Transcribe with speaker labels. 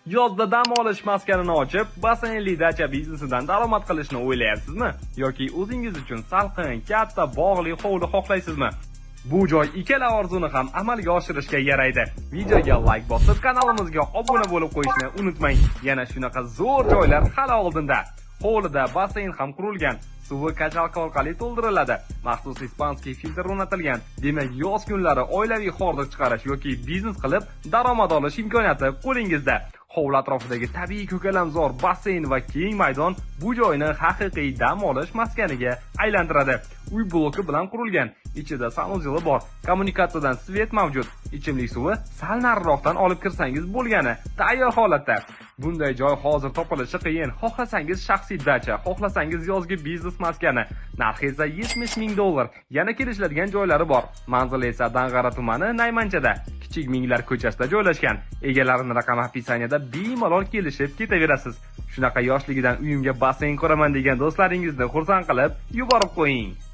Speaker 1: Yozda dam olish maskanini ochib, basseynli dacha biznesidan daromad qilishni o'ylayapsizmi? Yoki o'zingiz uchun salqin, katta bog'li hovli xohlaysizmi? Bu joy ikkala orzuni ham amalga oshirishga yaraydi. Videoga like bosib, kanalimizga obuna bo'lib qo'yishni unutmang. Yana shunaqa zo'r joylar hali oldinda. Hovlida basseyn ham qurilgan. Suvi качалка orqali to'ldiriladi. Maxsus испанский filtr o'rnatilgan. Demak, yoz kunlari oilaviy hordiq chiqarish yoki biznes qilib daromad olish imkoniyati qo'lingizda. Hovli atrofidagi tabiiy ko'kalamzor, basseyn va keng maydon bu joyni haqiqiy dam olish maskaniga aylantiradi. Uy bloki bilan qurilgan. Ichida санузел i bor. Kommunikatsiyadan свет mavjud. Ichimlik suvi sal nariroqdan olib kirsangiz bo'lgani, tayyor holatda. Bunday joy hozir topilishi qiyin. Xohlasangiz shaxsiy dacha, xohlasangiz yozgi biznes maskani. Narxi esa 70 ming dollar. Yana kelishiladigan joylari bor. Manzili esa Dang'ara tumani, Naymanchada, Kichik Minglar ko'chasida joylashgan. Egalarini raqami описание da, bemalol kelishib ketaverasiz. Shunaqa yoshligidan uyimga basseyn quraman degan do'stlaringizni xursand qilib yuborib qo'ying.